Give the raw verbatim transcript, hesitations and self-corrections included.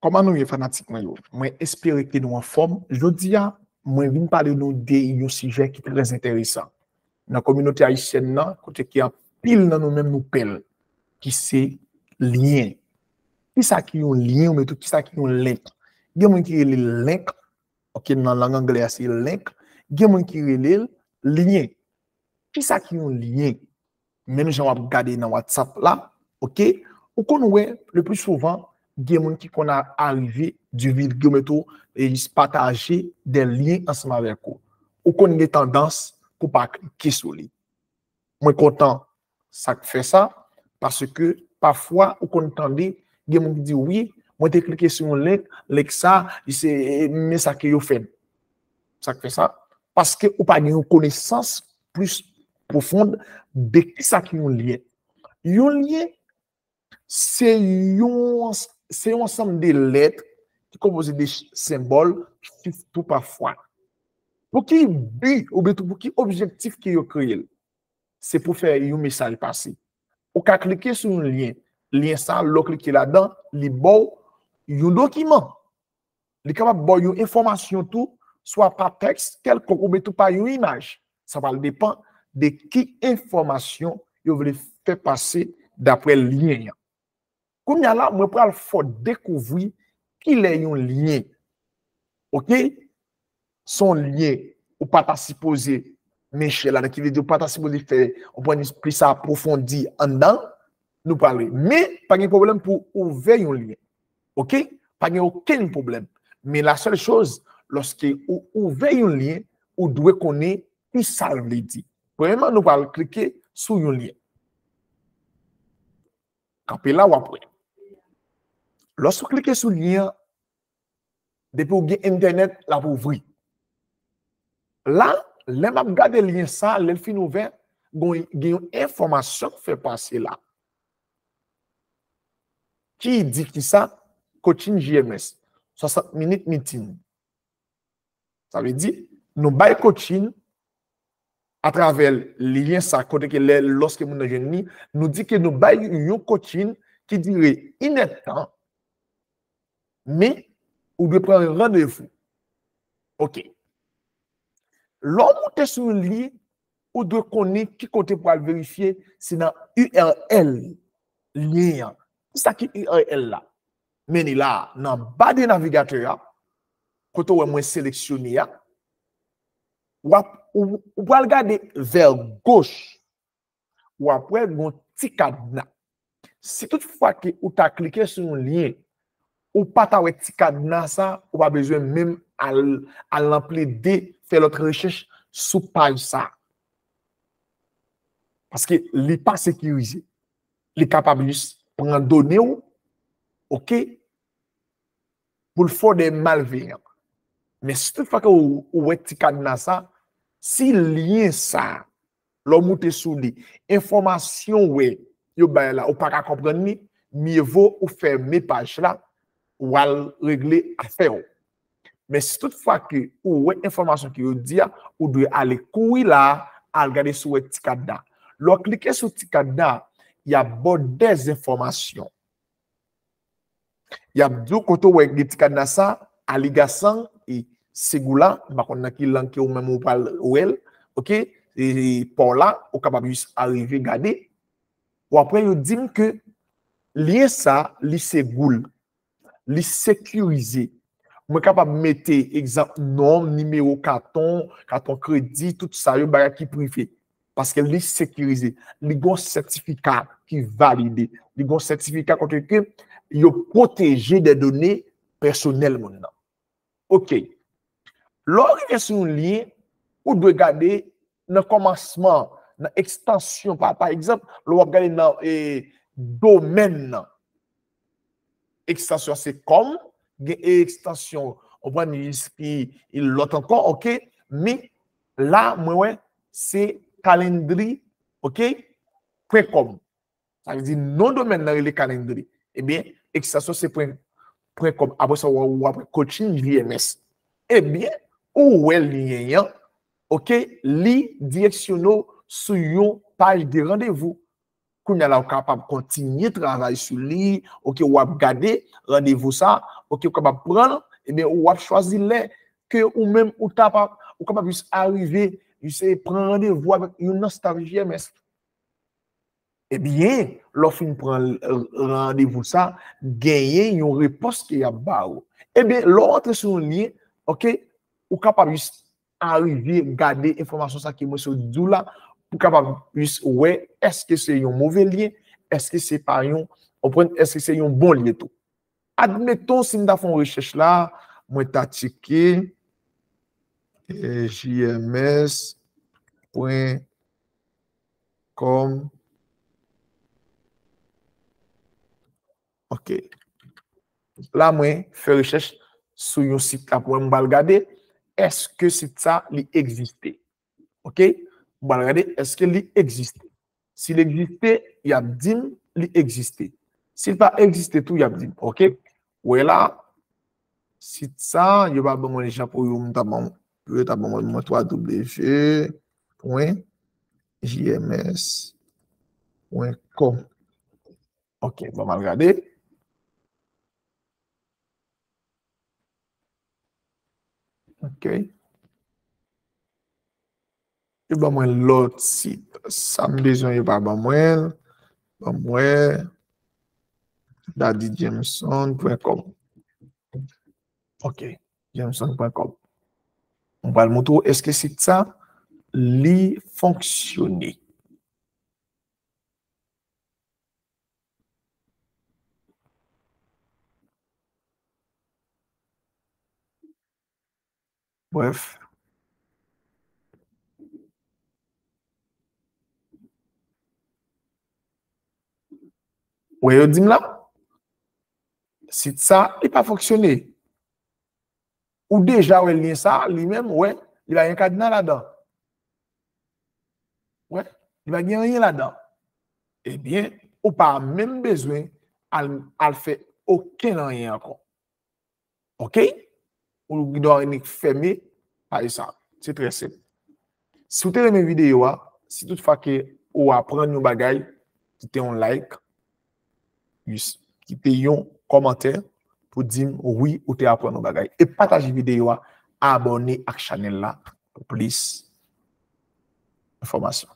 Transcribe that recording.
Kòman nou ye, fanatik mwen yo? Mwen espere ke nou anfòm. Jodi a, mwen vin pale nou de yon sijè ki trè enteresan. Nan kominote ayisyèn nan, kote ke anpil nan nou menm nou pè l, ki se lyen. Kisa ki yon lyen, oubyen tou kisa ki yon link? Gen moun ki rele l link, ok, nan lang anglè a se link. Gen moun ki rele l lyen. Kisa ki yon lyen? Menm jan w ap gade nan WhatsApp la, ok, ou konn wè, le pli souvan, gen moun ki konn a-, arive, divulge, oubyen tou, e jis pataje de lyen ansanm avèk ou. Ou konn gen tandans pou pa klike sou li. Mwen kontan sa k fè sa, paske pafwa ou konn tande, gen moun ki di, "Wi, mwen te klike sou yon link, link sa, se, men sa ke yo fè m." Sa k fè sa? Paske ou pa gen yon konesans plis pwofon de kisa ki yon lyen. Yon lyen, se yon, se yon ansanm de lèt ki konpoze de ch-, senbòl, chif tou pafwa. Pou ki bi, oubyen tou pou ki objektif ke yo kreye l? Se pou fè yon mesaj pase. Ou ka klike sou yon lyen. Lyen sa, lè w klike ladan, li ba w yon dokiman. Li kapab ba w yon enfòmasyon tou, swa pa tèks kèlkonk oubyen tou pa yon imaj. Sa pral depann de ki enfòmasyon yo vle fè pase daprè lyen an. Kounye a la, mwen pral fè w dekouvri kilè yon lyen. Ok? Se yon lyen ou pa ta sipoze menche ladan, ki vle di ou pa ta sipoze fè yon pwen plis apwofondi anndan, nou pral wè. Men, pa gen pwoblèm pou ouvè yon lyen. Ok? Pa gen okenn pwoblèm. Men la sèl choz, lòske ou ouvè yon lyen, ou dwe konnen kisa l vle di. Premyèman, nou pral klike sou yon lyen. Kanpe la, w ap wè. Lòske w klike sou lyen an, depi w gen entènèt, l ap ouvri. La, lè m ap gade lyen sa, lè l fin ouvè, gon, gen yon enfòmasyon k fè pase la. Ki di kisa? Coaching J M S, swasant minit meeting. Sa vle di, nou bay coaching atravè lyen sa, kote ke lè, lòske moun nan jwenn li, nou di ke nou bay yon coaching ki dire inèdtan, men ou dwe pran randevou. Ok. Lè w moute sou li, ou dwe konnen ki kote pou al verifye, se nan U R L lyen an. Kisa ki U R L la? Men li la, nan ba de navigatè a, kote w wè mwen seleksyone a, w ap, ou, ou pral gade vè goch, w ap wè gon ti kadna. Si toutfwa ke ou ta klike sou yon lyen, ou pa ta wè ti kadna sa, ou pa bezwen menm al, al nan plede fè lòt rechèch sou paj sa. Paske li pa sekirize. Li kapab jis pran done w, ok, pou l fè w de malveyan. Men si toutfwa ke ou, ou wè ti kadna sa, si lyen sa, lè w moute sou li, enfòmasyon w wè yo bay la, ou pa ka konprann li, mye vo ou fèmen paj la, ou al regle afè w. Men si toutfwa ke ou wè enfòmasyon ke yo di a, ou dwe ale kouri la, al gade si w wè ti kadna. Lè w klike sou ti kadna, y ap ba w dèzenfòmasyon. Y ap di w kote w wè gen ti kadna sa, aligasan e segula, m pa konn nan ki lang ke ou menm ou pral wè l, ok? E, e pa w la, ou kapab jis arive gade. Ou ap wè yo di m ke lyen sa, li se goul. Li sekirize. Mwen kapab mete egzanp non, nimewo katon, katon kredi, tout sa yo bagay ki prive. Paske li sekirize. Li gon sètifika ki valide. Li gon sètifika kote ke yo pwoteje de done pèsonèl moun nan. Ok. Lè w rive sou yon lyen, ou dwe gade nan kòmansman, nan ekstansyon, pa, pa egzanp, lè w ap gade nan, e, domèn nan. Ekstansyon se kòm, gen ekstansyon, ou pran jis ki lòt ankò, ok? Men la, mwen wè, se Calendly, ok? Pwen kòm. Sa vle di non domèn nan rele Calendly. Ebyen, ekstansyon se pwen, pwen kòm. Apre sa, w ap wè coaching J M S. Ebyen, ou wè lyen an, ok, li direksyone w sou yon paj de randevou. Kounye a la, ou kapab kontinye travay sou li, ok, w ap gade randevou sa, ok, ou kapab pran l, ebyen, w ap chwazi lè ke ou menm ou ta pa, ou kapab jis arive, jis pran randevou avèk youn nan staff J M S. Ebyen, lè w fin pran l-, randevou sa, genyen yon repons ke y ap ba ou. Ebyen, lè w antre sou yon lyen, ok, ou kapab jis arive gade enfòmasyon sa ke mwen sot di w la, pou kapab jis wè èske se yon move lyen, èske se pa yon, w konprann, èske se yon bon lyen tou. Admeton, si m ta fè yon rechèch la, mwen ta tcheke, eh, J M S pwen kòm. Ok. La, mwen fè rechèch sou yon sit la pou mwen, m pral gade èske sit sa li egziste. Ok? M pral gade èske li egziste. Si l egziste, y ap di m li egziste. Si l pa egziste tou, y ap di m. Ok? Wè la, sit sa, yo pa ban mwen li jan pou yo, m ta ban, pou yo ta ban mwen, mwen twa w pwen J M S pwen kòm. Ok, ban m al gade. Ok. Yo ban mwen lòt sit. Sa m bezwen, yo pa ban mwen l. Ban mwen Daddy Jameson pwen kòm. Ok, Jameson pwen kòm. M pral montre w èske sit sa li fonksyone. Brèf. Wè, yo di m la, sit sa, li pa fonksyone. Ou deja wè lyen sa, li menm, wè, li pa gen kadna ladan. Wè, li pa gen anyen ladan. Ebyen, ou pa menm bezwen al, al fè okenn anyen ankò. Ok? Ou gen dwa annik fèmen paj sa. Se trè senp. Si w te renmen videyo a, si toutfwa ke ou aprann yon bagay, kite yon like, jis kite yon kòmantè pou di m wi ou te aprann yon bagay. E pataje videyo a, abòne ak chanèl la pou plis enfòmasyon.